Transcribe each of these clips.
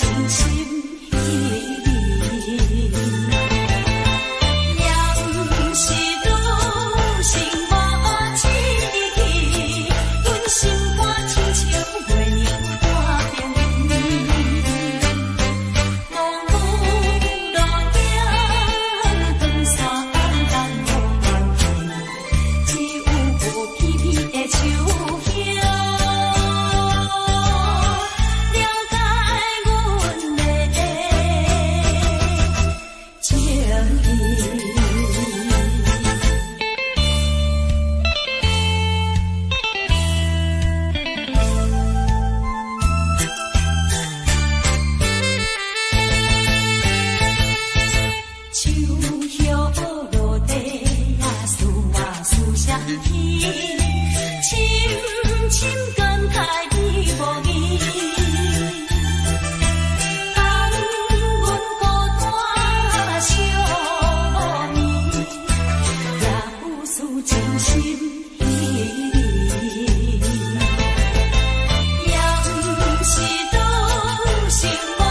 真心彼你。也毋是女性無志氣，阮心肝親像月娘半邊圓。茫無路徑，長線暗淡無關係，只有片片的樹葉，了解阮的情意。樹葉落地啊，思啊思相牵，深深感慨你無言。當阮孤單寂無眠，也有事真心彼你。也毋是女性無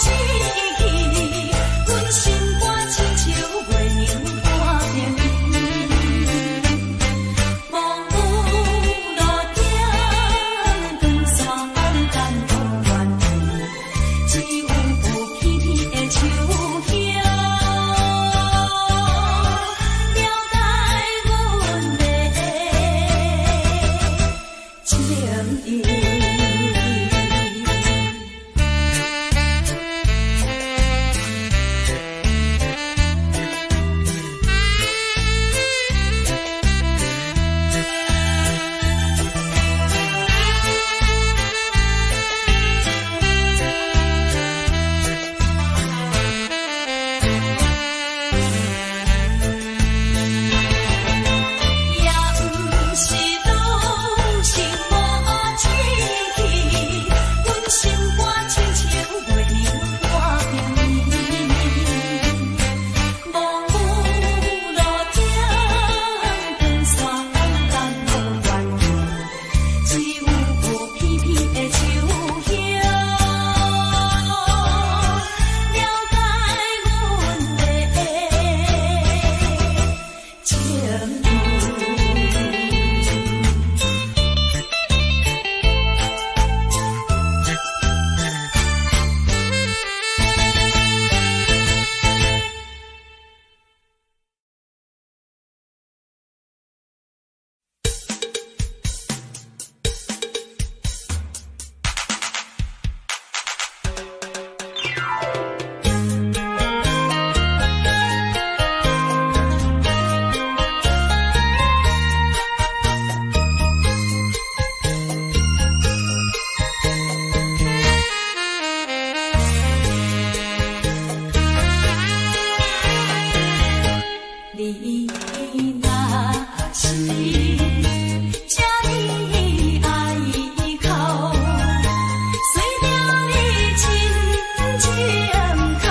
志氣，阮心肝親像月娘半邊圓。茫無路徑，長線暗淡無關係，只有片片的樹葉，了解阮的情意。也毋是女性無志氣，阮心肝親像月娘半邊圓。茫無路徑，長線暗淡無關係，只有片片的樹葉，了解阮的情意。你若是這呢愛哭，隨著你真情哭。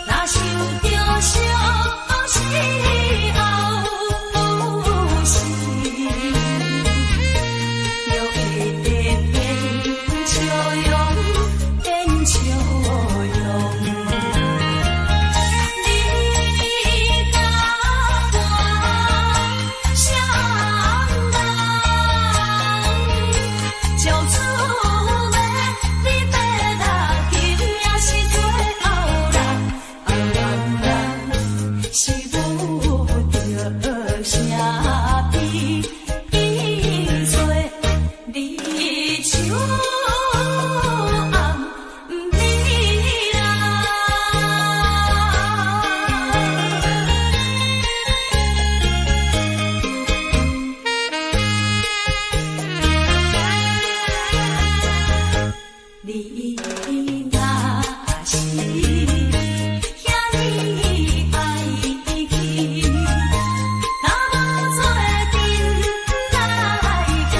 若想著相思後有時，就會變笑容，變笑容。你甲我相人，照厝的你爬六金也是最後人，啊原來是無著啥比做你手暗暝啦。你若是遐呢愛去，若無做陣來去，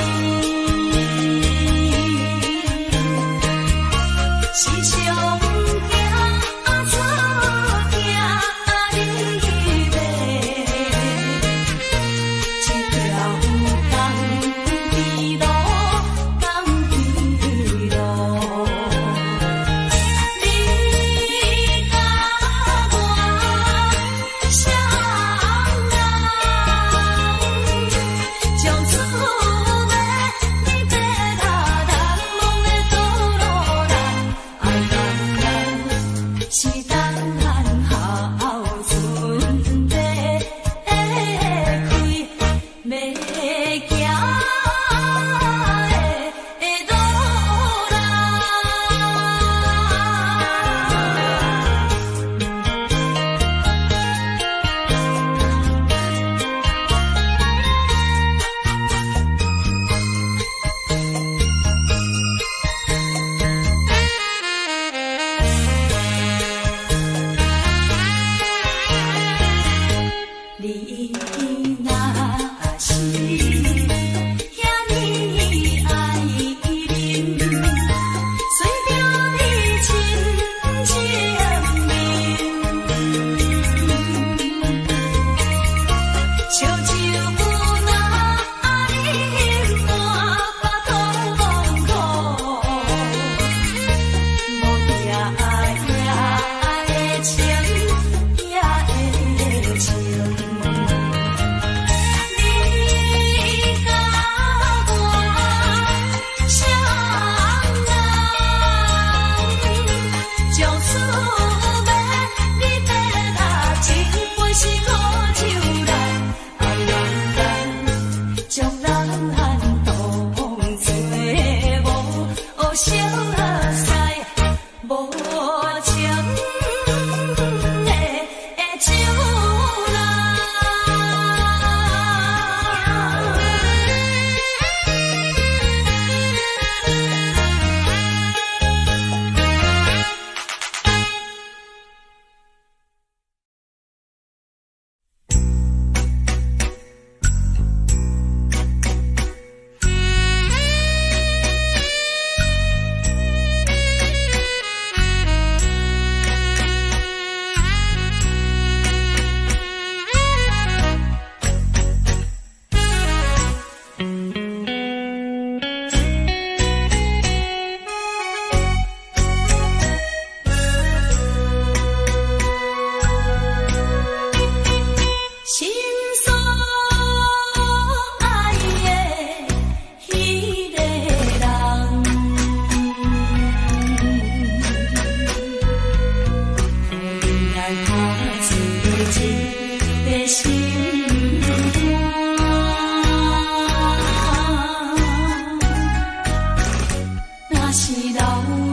若是流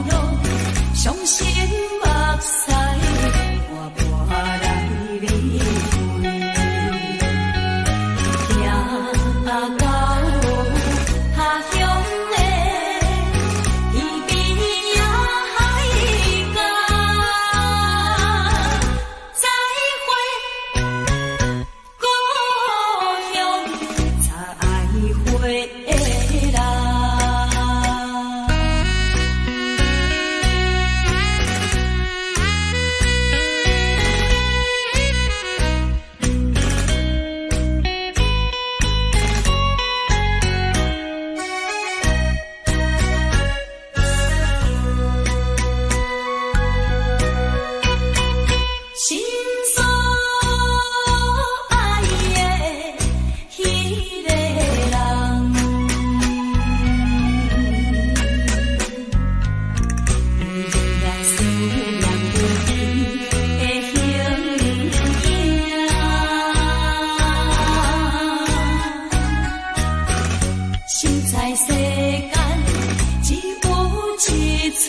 落傷心目屎，伴伴來離開，行到他鄉的天邊仔海角，再會故鄉，再會啦。心所愛的彼个人，伊仍然思念阮的形影。心在世間只有一束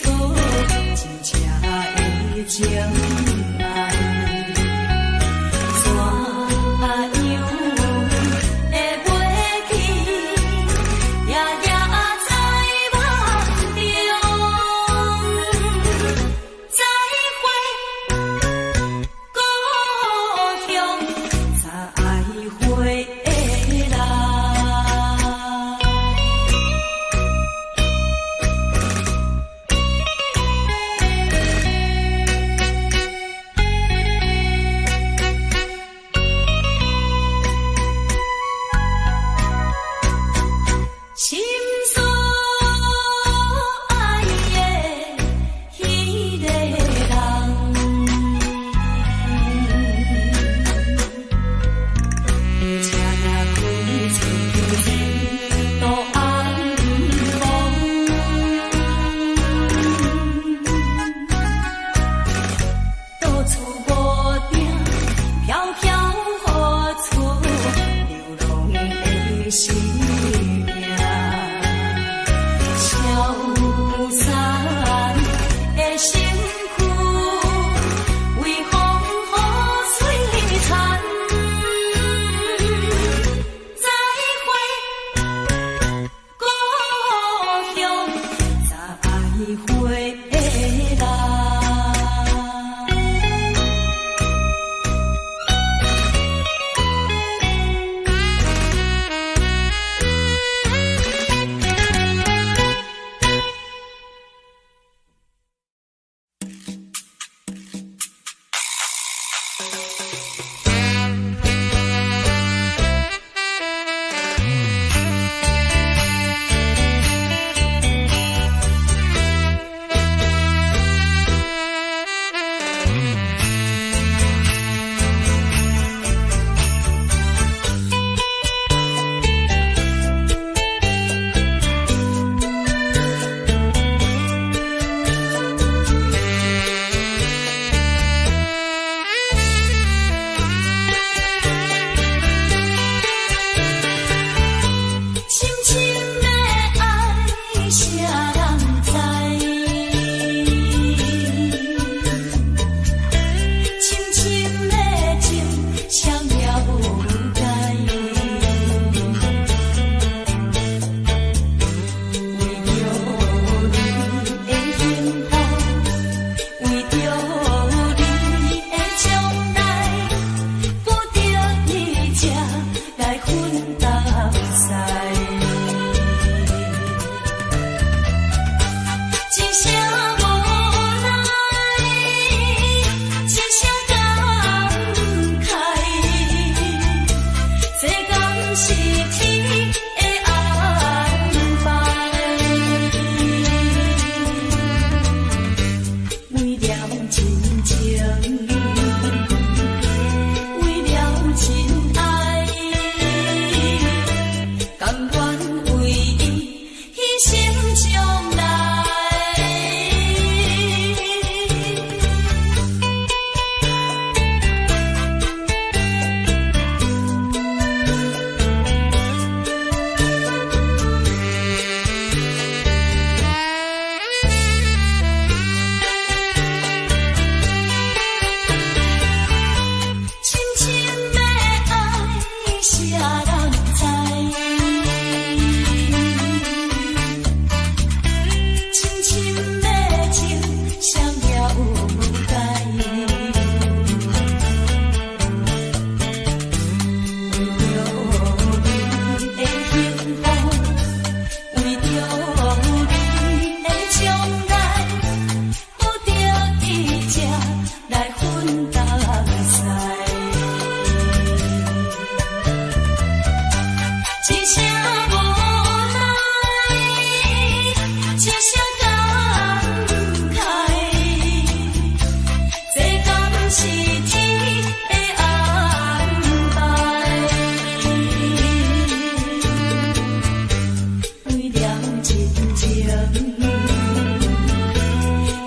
真正的情愛，怎樣會袂記，夜夜在夢中。再會故鄉，再會啦。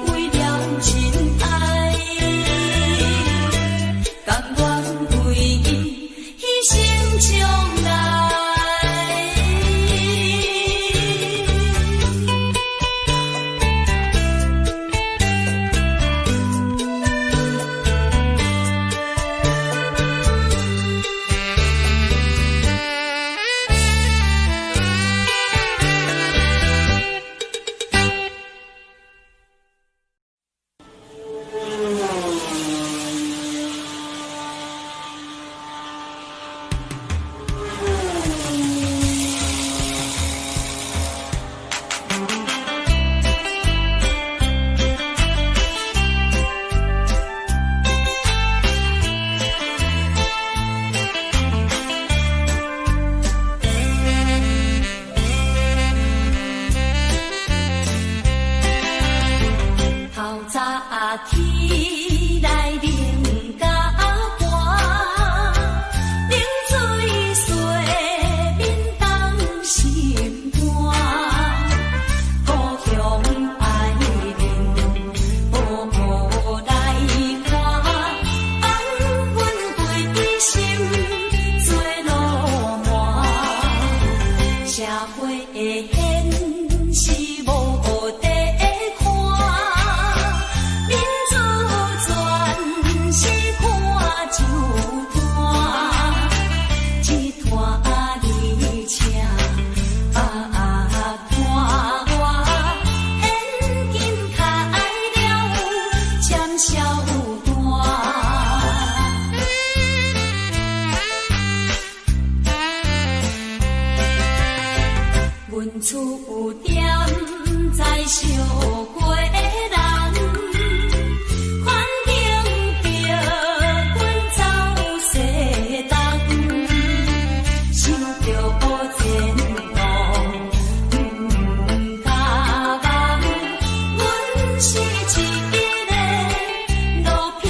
為了真愛，甘願為伊犧牲將來。透早起來冷甲寒，冷水洗面凍心肝。故鄉愛面無來看，放阮規心做路滿。社會的現實無得看，民主全是看酒單，一拖二車百看我，現金開了占小單。阮厝踮在小過人，環境逼阮走西東，想著前途毋敢望，阮是一个落魄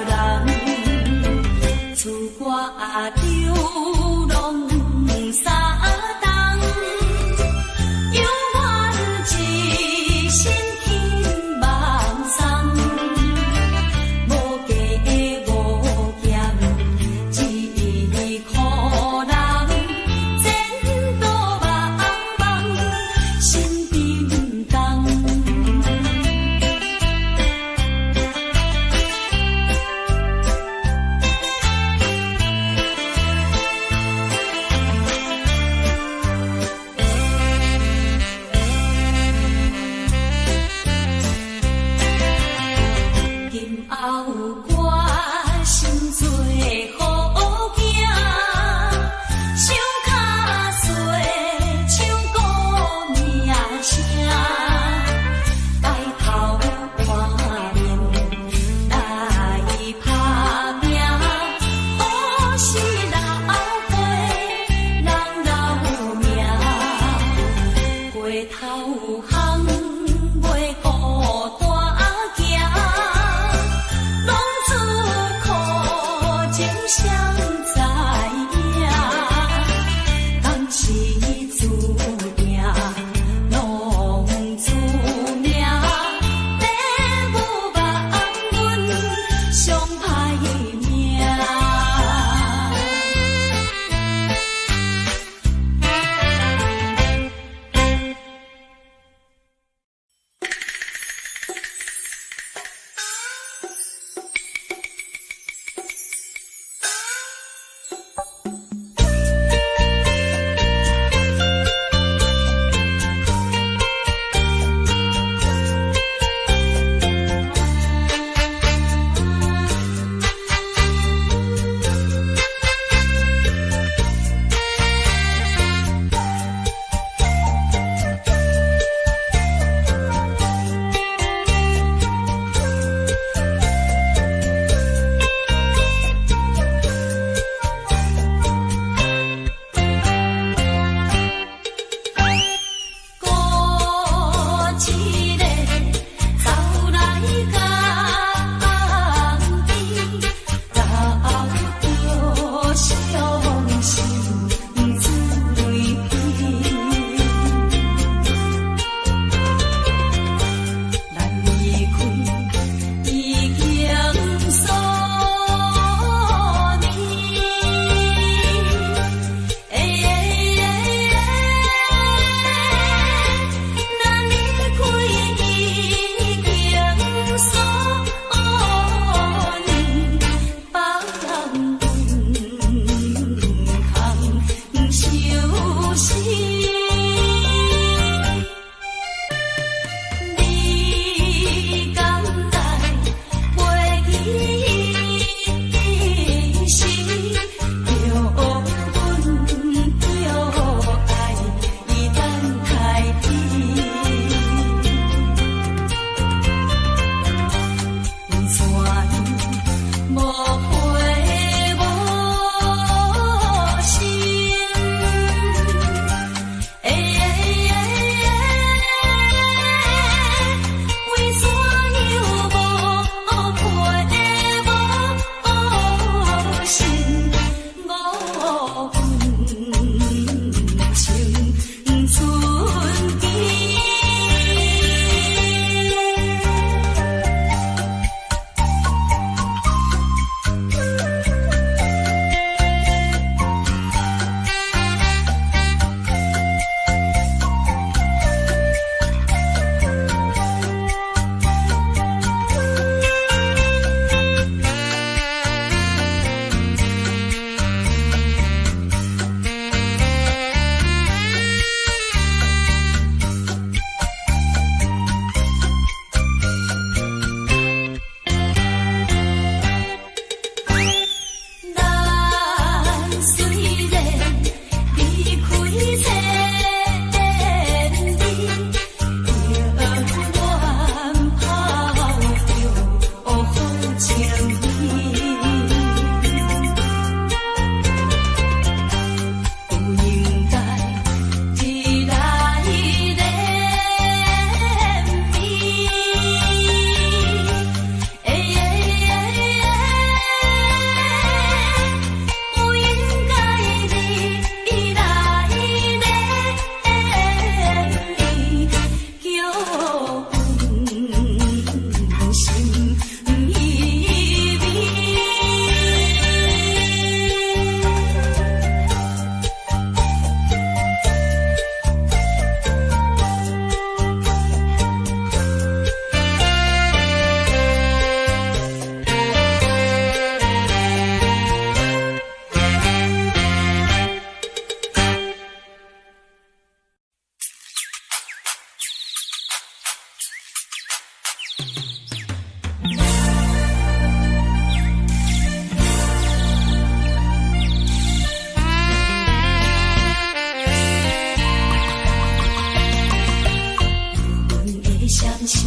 人，出外流浪三冬，犹原一身轻梦送，無加無減一箍人，前途茫茫心沉重。今後決心做好囝，想較細唱歌名聲，改頭換面來拍拚，好事老輩人留名，回頭行袂孤單行，攏自苦情誰知影？敢是注定攏注命，父母望阮上歹命。孤一个走來江邊，流著傷心水。相思，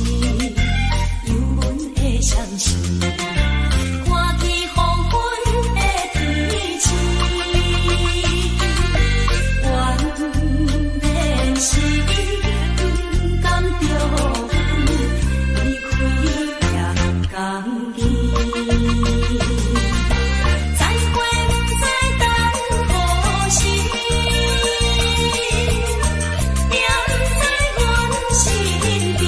有阮的相思，看起黃昏的天星，原來是毋甘著阮離開行江去。再會毋知等何時，念在阮身邊，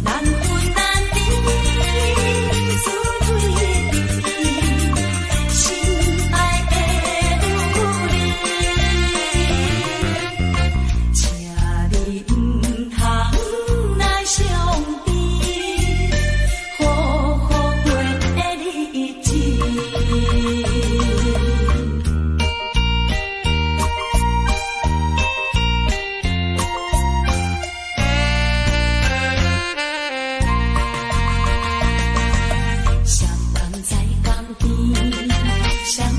難分難離，思對對，心愛的有你，請你毋通來傷悲，好好過日子。誰人在江邊？誰人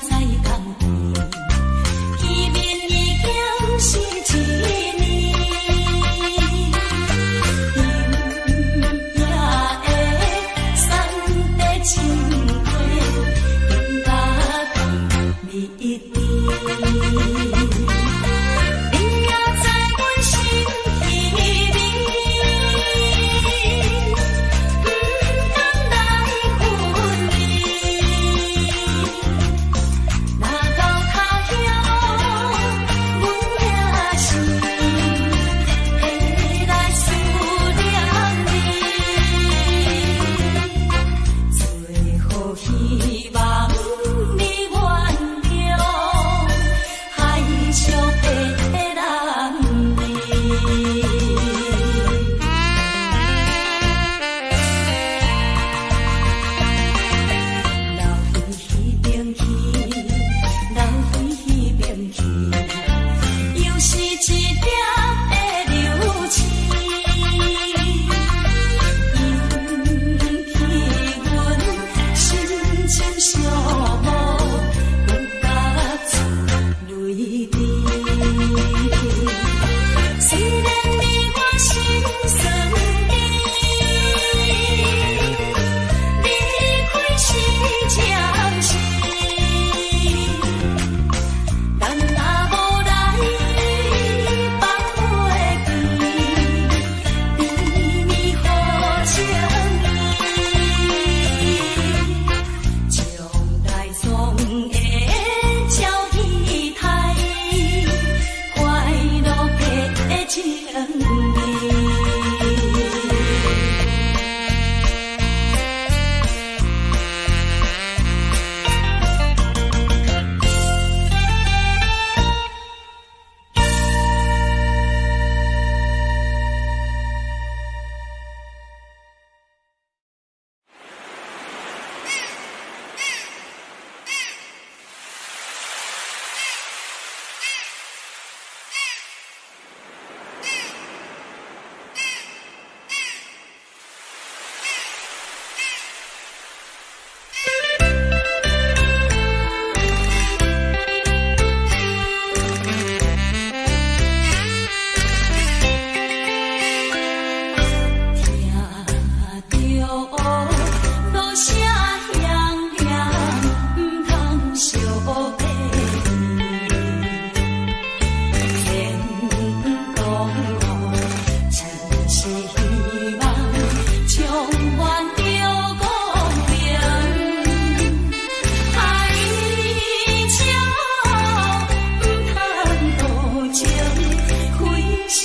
在江邊？見面已經是一年，今夜的山塊深花，更加甜蜜甜。你也在阮心裡面，毋通來分離。若到他鄉，阮也是會來思念你。最好希望你原諒，海上的人兒。留彼邊去，留彼邊去，又是一粒的流星，引起阮心情寂寞，閣甲出淚滴。雖然你我心酸甜，離開是暫時，但若無來放袂記，甜蜜好情意，將來總會照彼台，快樂的情意。聽著鑼聲響亮，毋通相背離。前途真是希望，充滿著光明。海潮毋通多情，開聲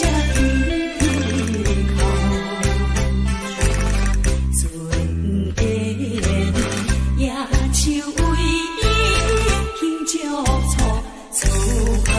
天空。船的野樹為伊輕足出出航。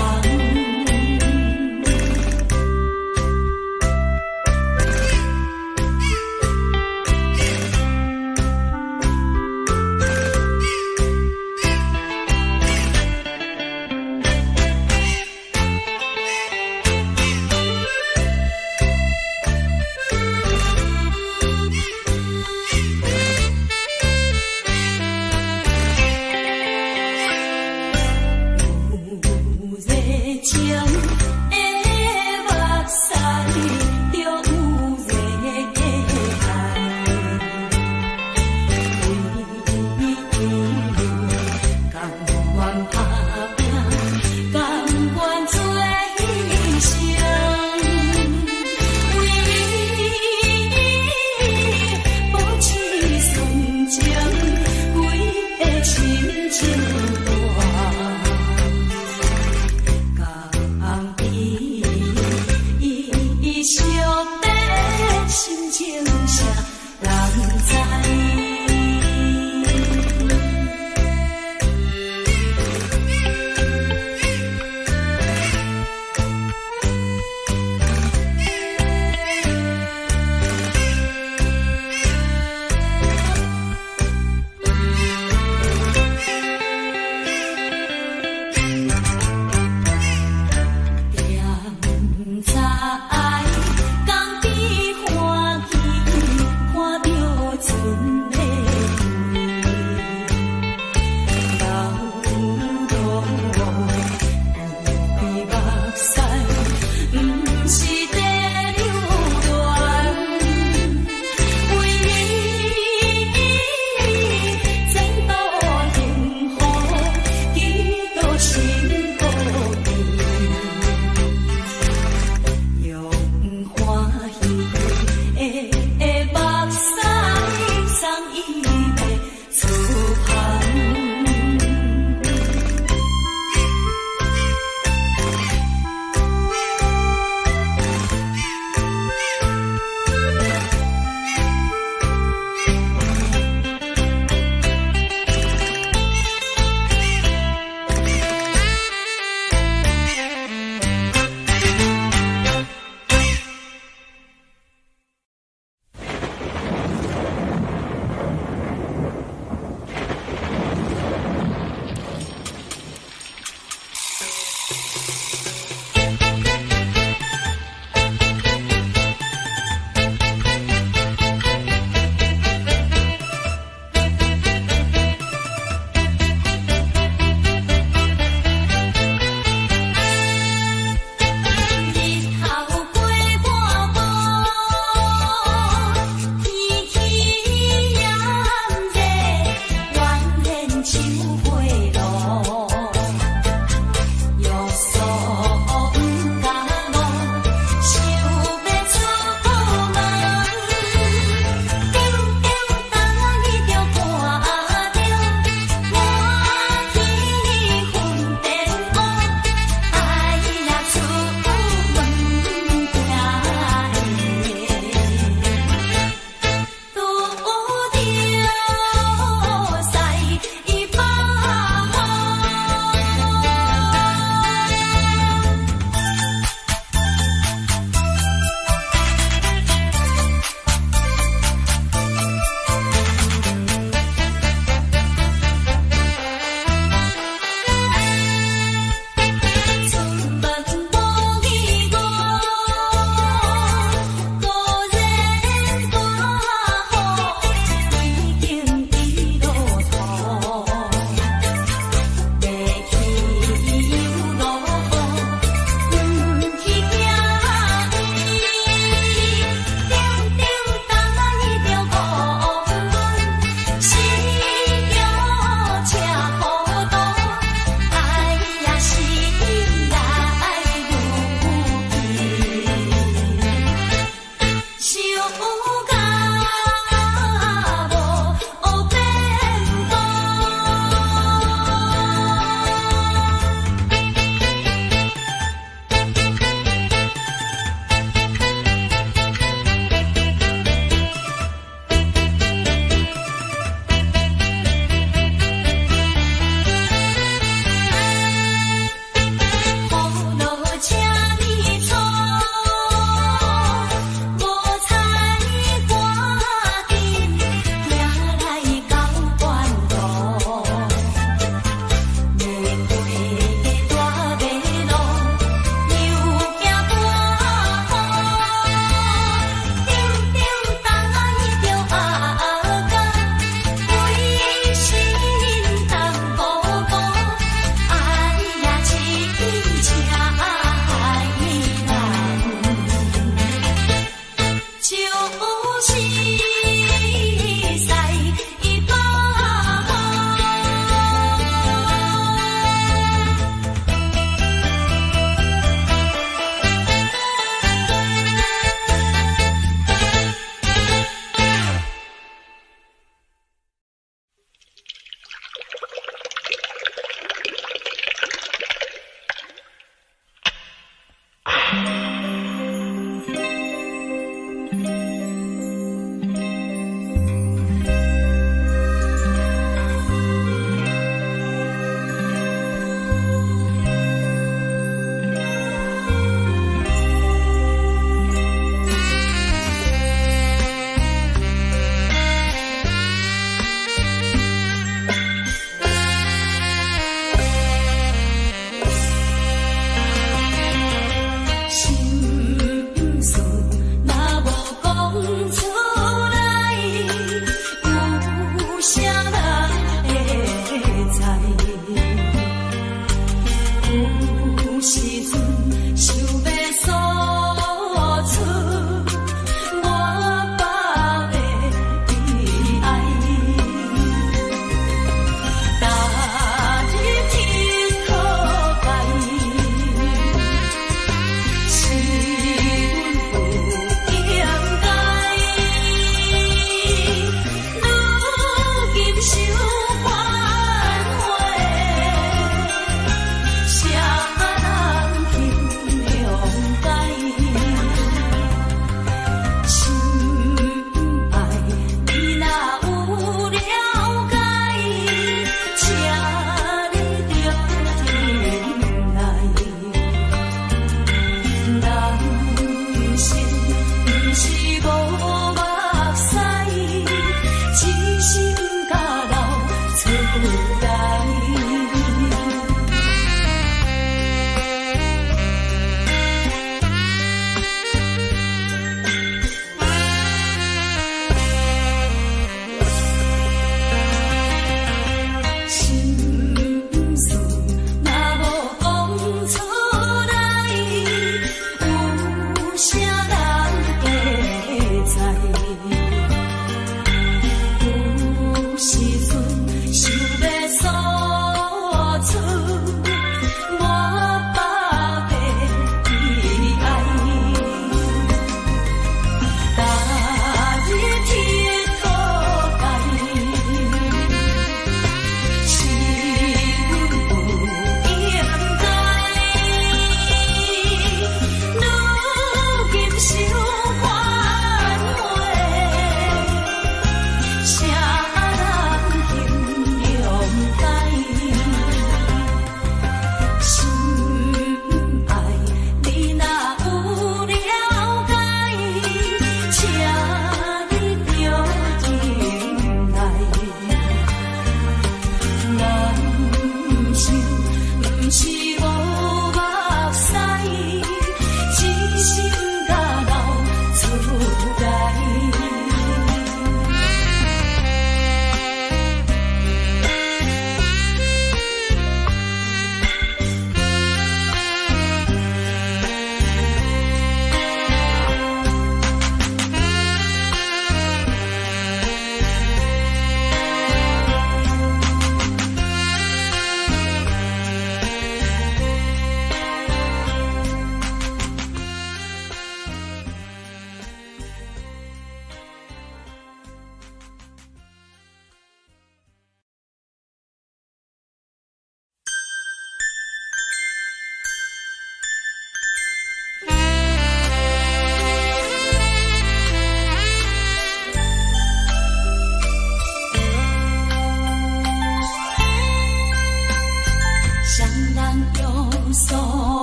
所。